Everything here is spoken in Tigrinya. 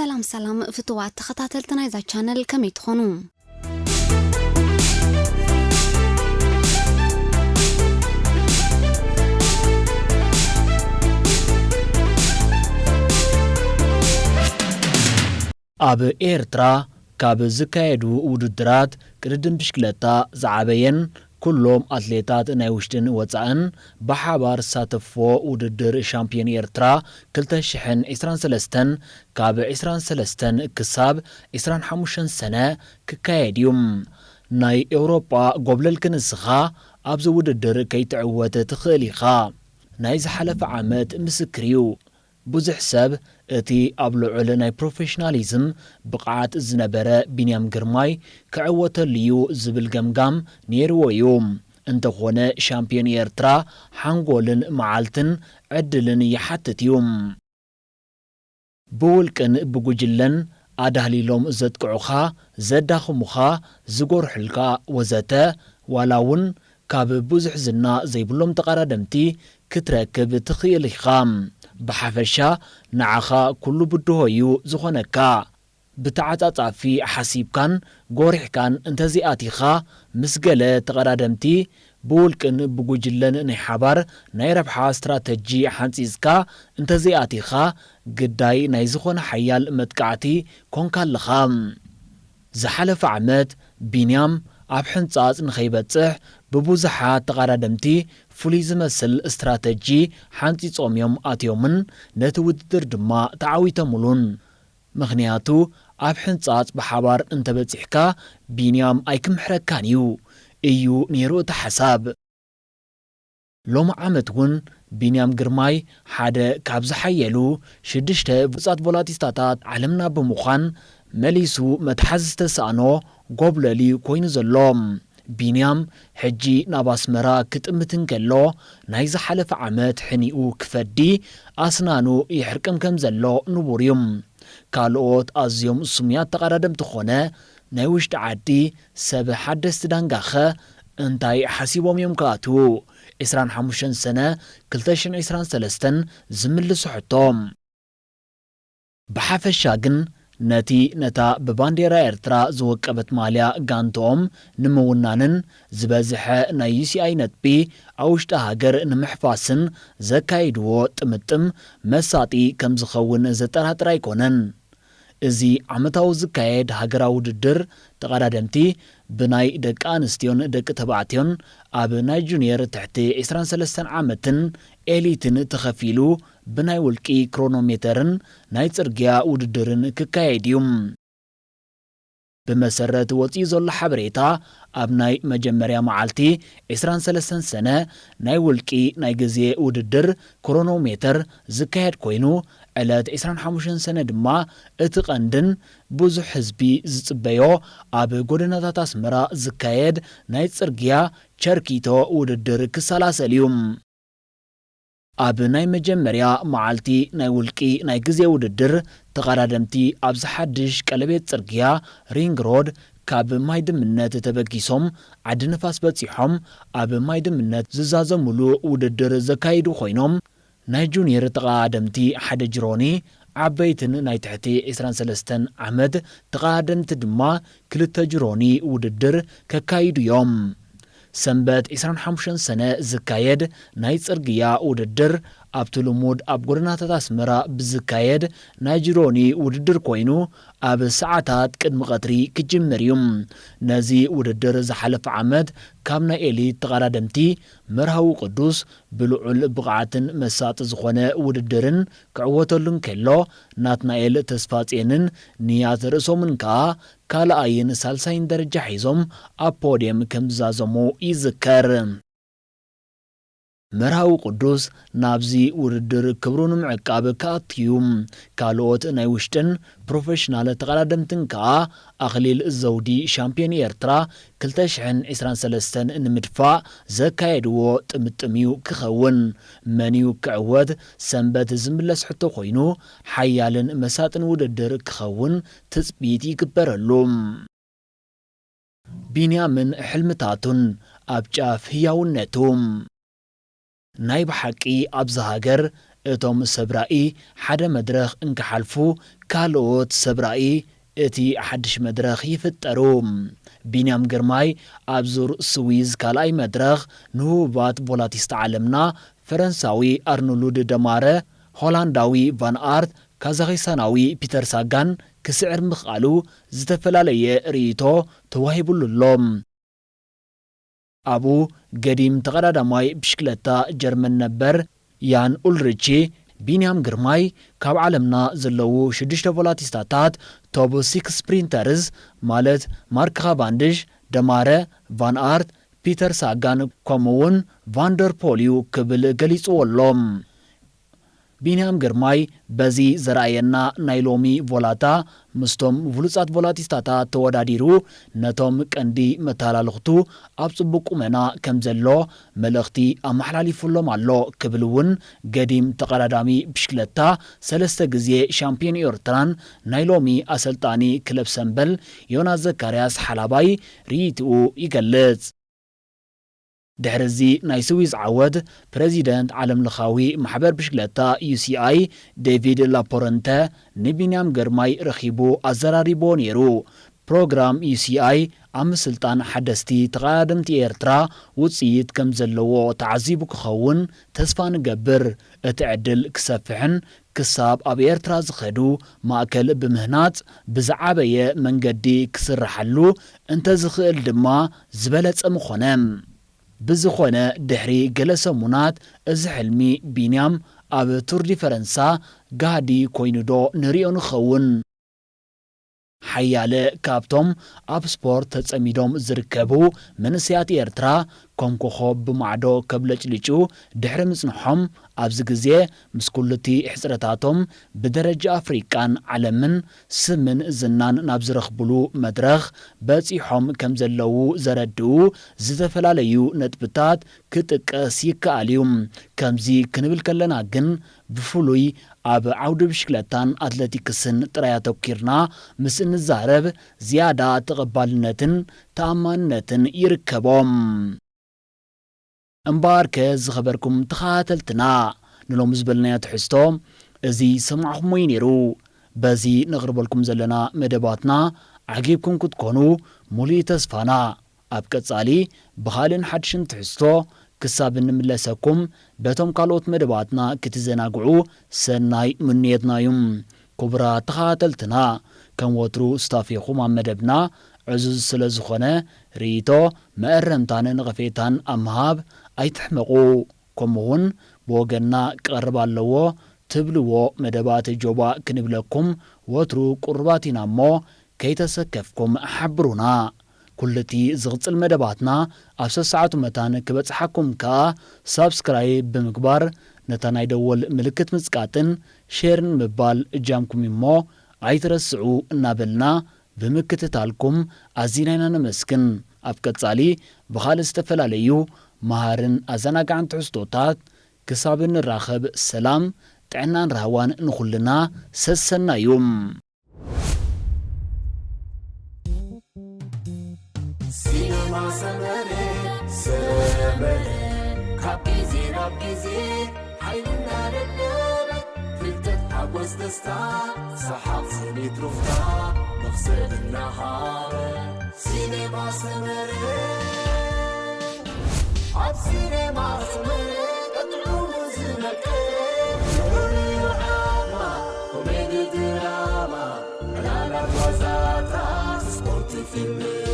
ሰላም ሰላም ፍቱዋት ተኸታተልቲ ናይዛ ቻነል፣ ከመይ ትኾኑ? ኣብ ኤርትራ ካብ ዝካየዱ ውድድራት ቅድድም ብሽክለታ ዝዓበየን ኩሎም ኣትሌታት ናይ ውሽጥን ወጻእን ብሓባር ዝሳተፍዎ ውድድር ሻምፒዮን ኤርትራ ክልተ ሽሕን ዕስራን ሰለስተን ካብ ዕስራን ሰለስተን ክሳብ ዕስራን ሓሙሽተን ሰነ ክካየድ እዩ። ናይ ኤውሮጳ ጎብለል ክንስኻ ኣብዚ ውድድር ከይትዕወት ትኽእል ኢኻ። ናይ ዝሓለፈ ዓመት ምስክር እዩ። ብዙሕ ሰብ እቲ ኣብ ልዑል ናይ ፕሮፌሽናሊዝም ብቕዓት ዝነበረ ቢንያም ግርማይ ክዕወተሉ እዩ ዝብል ገምጋም ነይርዎ እዩ። እንተኾነ ሻምፒዮን ኤርትራ ሓንጎልን መዓልትን ዕድልን ይሓትት እዩ። ብውልቅን ብጉጅለን ኣዳህሊሎም ዘጥቅዑኻ፣ ዘዳኽሙኻ፣ ዝጎርሑልካ ወዘተ፣ ዋላ እውን ካብ ብዙሕ ዝና ዘይብሎም ተቐዳደምቲ ክትረክብ ትኽእል ኢኻ። ብሓፈሻ ንዓኻ ኩሉ ብድሆ እዩ ዝኾነካ። ብተዓጻጻፊ ሓሲብካን ጎሪሕካን እንተዘይኣቲኻ፣ ምስ ገለ ተቐዳደምቲ ብውልቅን ብጉጅለን ናይ ሓባር ናይ ረብሓ ስትራተጂ ሓንጺጽካ እንተዘይኣቲኻ፣ ግዳይ ናይ ዝኾነ ሓያል መጥቃዕቲ ኮንካ ኣለኻ። ዝሓለፈ ዓመት ቢንያም ኣብ ሕንጻጽ ንኸይበጽሕ ብብዙሓት ተቐዳደምቲ ፍሉይ ዝመስል ስትራተጂ ሓንጺጾም እዮም ኣትዮምን ነቲ ውድድር ድማ ተዓዊተምሉን። ምኽንያቱ ኣብ ሕንጻጽ ብሓባር እንተበጺሕካ ቢንያም ኣይክምሕረካን እዩ እዩ ነይሩ እቲ ሓሳብ። ሎሚ ዓመት እውን ቢንያም ግርማይ ሓደ ካብ ዝሓየሉ ሽዱሽተ ብሉጻት ቮላቲስታታት ዓለምና ብምዃን መሊሱ መትሓዚ ዝተሳእኖ ጎብለል እዩ ኮይኑ ዘሎ። ቢንያም ሕጂ ናብ ኣስመራ ክጥምት እንከሎ ናይ ዝሓለፈ ዓመት ሕኒኡ ክፈዲ ኣስናኑ ይሕርቅም ከም ዘሎ ንቡር እዩ። ካልኦት ኣዝዮም ስሙያት ተቐዳደምቲ ኾነ ናይ ውሽጢ ዓዲ ሰብ ሓደስቲ ዳንጋኸ እንታይ ሓሲቦም እዮም ክኣትዉ? ዕስራን ሓሙሽተን ሰነ ክልተ ሽሕን ዕስራን ሰለስተን ዝምልሱ ሕቶ። ብሓፈሻ ግን ነቲ ነታ ብባንዴራ ኤርትራ ዝወቀበት ማልያ ጋንትኦም ንምውናንን ዝበዝሐ ናይ ዩ ሲ ኣይ ነጥቢ ኣብ ውሽጢ ሃገር ንምሕፋስን ዘካይድዎ ጥምጥም መሳጢ ከም ዝኸውን ዘጠራጥር ኣይኮነን። እዚ ዓመታዊ ዝካየድ ሃገራዊ ውድድር ተቐዳደምቲ ብናይ ደቂ ኣንስትዮን ደቂ ተባዕትዮን ኣብ ናይ ጁንየር ትሕቲ ዕስራን ሰለስተን ዓመትን ኤሊትን ተኸፊሉ ብናይ ውልቂ ክሮኖሜተርን ናይ ጽርግያ ውድድርን ክካየድ እዩ። ብመሰረት ወጺኡ ዘሎ ሓበሬታ፣ ኣብ ናይ መጀመርያ መዓልቲ ዕስራን ሰለስተን ሰነ ናይ ውልቂ ናይ ግዜ ውድድር ክሮኖሜተር ዝካየድ ኮይኑ፣ ዕለት ዕስራን ሓሙሽተን ሰነ ድማ እቲ ቀንድን ብዙሕ ህዝቢ ዝጽበዮ ኣብ ጎደናታት ኣስመራ ዝካየድ ናይ ጽርግያ ቸርኪቶ ውድድር ክሰላሰል እዩ። ኣብ ናይ መጀመርያ መዓልቲ ናይ ውልቂ ናይ ግዜ ውድድር፣ ተቐዳደምቲ ኣብዚ ሓድሽ ቀለቤት ጽርግያ ሪንግ ሮድ ካብ ማይ ድምነት ተበጊሶም ዓዲ ንፋስ በጺሖም ኣብ ማይ ድምነት ዝዛዘሙሉ ውድድር ዘካይዱ ኮይኖም፣ ናይ ጁኒየር ተቐዳደምቲ ሓደ ጅሮኒ፣ ዓበይትን ናይ ትሕቲ ዕስራን ሰለስተን ዓመት ተቐዳደምቲ ድማ ክልተ ጅሮኒ ውድድር ከካይዱ እዮም። ሰንበት ዕስራን ሓሙሽተን ሰነ ዝካየድ ናይ ጽርግያ ውድድር ኣብቲ ልሙድ ኣብ ጎደናታት ኣስመራ ብዝካየድ ናይ ጅሮኒ ውድድር ኮይኑ፣ ኣብ ሰዓታት ቅድሚ ቀትሪ ክጅምር እዩ። ነዚ ውድድር ዝሓለፈ ዓመት ካብ ናይ ኤሊት ተቐዳደምቲ መርሃዊ ቅዱስ ብልዑል ብቕዓትን መሳጢ ዝኾነ ውድድርን ክዕወተሉ እንከሎ፣ ናትናኤል ተስፋጽዮንን ንያት ርእሶምን ከኣ ካልኣይን ሳልሳይን ደረጃ ሒዞም ኣብ ፖድየም ከም ዝዛዘሙ ይዝከር። መርሃዊ ቅዱስ ናብዚ ውድድር ክብሩ ንምዕቃብ ክኣቱ እዩ። ካልኦት ናይ ውሽጥን ፕሮፌሽናል ተቐዳደምትን ከኣ ኣኽሊል ዘውዲ ሻምፒዮን ኤርትራ ክልተ ሽሕን ዕስራን ሰለስተን ንምድፋእ ዘካየድዎ ጥምጥም እዩ ክኸውን። መን እዩ ክዕወት ሰንበት ዝምለስ ሕቶ ኮይኑ፣ ሓያልን መሳጥን ውድድር ክኸውን ትጽቢት ይግበረሉ። ቢንያምን ሕልምታቱን ኣብ ጫፍ ህያውነቱ። ናይ ብሓቂ ኣብዛ ሃገር እቶም ሰብ ራኢ ሓደ መድረኽ እንክሓልፉ፣ ካልኦት ሰብ ራኢ እቲ ሓድሽ መድረኽ ይፍጠሩ። ቢንያም ግርማይ ኣብ ዙር ስዊዝ ካልኣይ መድረኽ ንህቡባት ቮላቲስት ዓለምና ፈረንሳዊ ኣርኖሉድ ደማረ፣ ሆላንዳዊ ቫን ኣርት፣ ካዛኺስታናዊ ፒተር ሳጋን ክስዕር ምኽኣሉ ዝተፈላለየ ርእይቶ ተዋሂቡሉ ኣሎ። ኣብኡ ገዲም ተቐዳዳማይ ብሽክለታ ጀርመን ነበር ያን ኡልሪቺ፣ ቢንያም ግርማይ ካብ ዓለምና ዘለዉ ሽዱሽተ ቮላቲስታታት ቶብ ሲክስ ስፕሪንተርስ ማለት ማርክ ካቫንድሽ፣ ደማረ፣ ቫን ኣርት፣ ፒተር ሳጋን ከምኡውን ቫንደር ፖል እዩ ክብል ገሊጽዎ ኣሎ። ቢንያም ግርማይ በዚ ዘርኣየና ናይ ሎሚ ቮላታ ምስቶም ብሉጻት ቮላቲስታታት ተወዳዲሩ ነቶም ቀንዲ መተላለኽቱ ኣብ ጽቡቕ ቁመና ከም ዘሎ መልእኽቲ ኣመሓላሊፉሎም ኣሎ ክብል እውን ገዲም ተቐዳዳሚ ብሽክለታ ሰለስተ ግዜ ሻምፒዮን ኤርትራን ናይ ሎሚ ኣሰልጣኒ ክለብ ሰምበል ዮናስ ዘካርያስ ሓላባይ ርእይትኡ ይገልጽ። ድሕሪ እዚ ናይ ስዊዝ ዓወት፣ ፕረዚደንት ዓለምለኻዊ ማሕበር ብሽክለታ ዩ ሲ ኣይ ዴቪድ ላፖረንተ ንቢንያም ግርማይ ረኺቡ ኣዘራሪብዎ ነይሩ። ፕሮግራም ዩ ሲ ኣይ ኣብ ምስልጣን ሓደስቲ ተቐዳደምቲ ኤርትራ ውጽኢት ከም ዘለዎ ተዓዚቡ ክኸውን ተስፋ ንገብር። እቲ ዕድል ክሰፍሕን ክሳብ ኣብ ኤርትራ ዝኸዱ ማእከል ብምህናጽ ብዝዓበየ መንገዲ ክስርሓሉ እንተዝኽእል ድማ ዝበለጸ ምኾነ። ብዝኾነ ድሕሪ ገለ ሰሙናት እዚ ሕልሚ ቢንያም ኣብ ቱር ዲ ፈረንሳ ጋህዲ ኮይኑዶ ንሪኦ ንኸውን? ሓያለ ካብቶም ኣብ ስፖርት ተጸሚዶም ዝርከቡ መንእሰያት ኤርትራ ከም ኮኾብ ብማዕዶ ከብለጭልጩ ድሕሪ ምጽንሖም፣ ኣብዚ ግዜ ምስ ኩሉቲ ሕጽረታቶም ብደረጃ ኣፍሪቃን ዓለምን ስምን ዝናን ናብ ዝረኽብሉ መድረኽ በጺሖም ከም ዘለዉ ዘረድኡ ዝተፈላለዩ ነጥብታት ክጥቀስ ይከኣል እዩ። ከምዚ ክንብል ከለና ግን ብፍሉይ ኣብ ዓውዲ ብሽክለታን ኣትለቲክስን ጥራይ ኣተኲርና ምስ እንዛረብ ዝያዳ ተቐባልነትን ተኣማንነትን ይርከቦም። እምበኣርከ ዝኸበርኩም ተኸታተልትና፣ ንሎሚ ዝበልናዮ ትሕዝቶ እዚ ሰማዕኹሞ እዩ ነይሩ። በዚ ነቕርበልኩም ዘለና መደባትና ዓጊብኩም ክትኮኑ ሙሉእ ተስፋና። ኣብ ቀጻሊ ብኻልእን ሓድሽን ትሕዝቶ ክሳብ እንምለሰኩም በቶም ካልኦት መደባትና ክትዘናግዑ ሰናይ ምንየትና እዩ። ክቡራት ተኸታተልትና፣ ከም ወትሩ ስታፌኹም ኣብ መደብና ዕዙዝ ስለ ዝኾነ ርእይቶ፣ መእረምታን ነቐፌታን ኣብ ምሃብ ኣይትሕመቑ። ከምኡውን ብወገንና ክቐርብ ኣለዎ ትብልዎ መደባት ጆባ ክንብለኩም ወትሩ ቅሩባት ኢና እሞ ከይተሰከፍኩም ሓብሩና። ኩሉቲ ዝቕጽል መደባትና ኣብ ሰሰዓቱ መታን ክበጽሓኩም ከኣ ሳብስክራይብ ብምግባር ነታ ናይ ደወል ምልክት ምጽቃጥን ሼርን ምባል እጃምኩም እሞ ኣይትረስዑ እናበልና ብምክትታልኩም ኣዚና ኢና ነመስግን። ኣብ ቀጻሊ ብኻልእ ዝተፈላለዩ መሃርን ኣዘናጋዕን ትሕዝቶታት ክሳብ እንራኸብ ሰላም፣ ጥዕናን ራህዋን ንኹልና ሰሰናዩ። ሲነማ ሰመረ፣ ሰመረ፣ ካብ ግዜ ናብ ግዜ ሓይልና ደለበ፣ ፍልጠት ሓጎስ ደስታ፣ ሰሓቕ ስኒት ሩፍታ፣ መኽሰብ እናሃበ። ሲነማ ሰመረ፣ ኣብ ሲነማ ሰመረ፣ ቀጥዑ ዝመቀ፣ ፍቕሪ ዓማ፣ ኮሜዲ ድራማ፣ ዕላላት ዋዛታት፣ ስፖርት ፊልም፣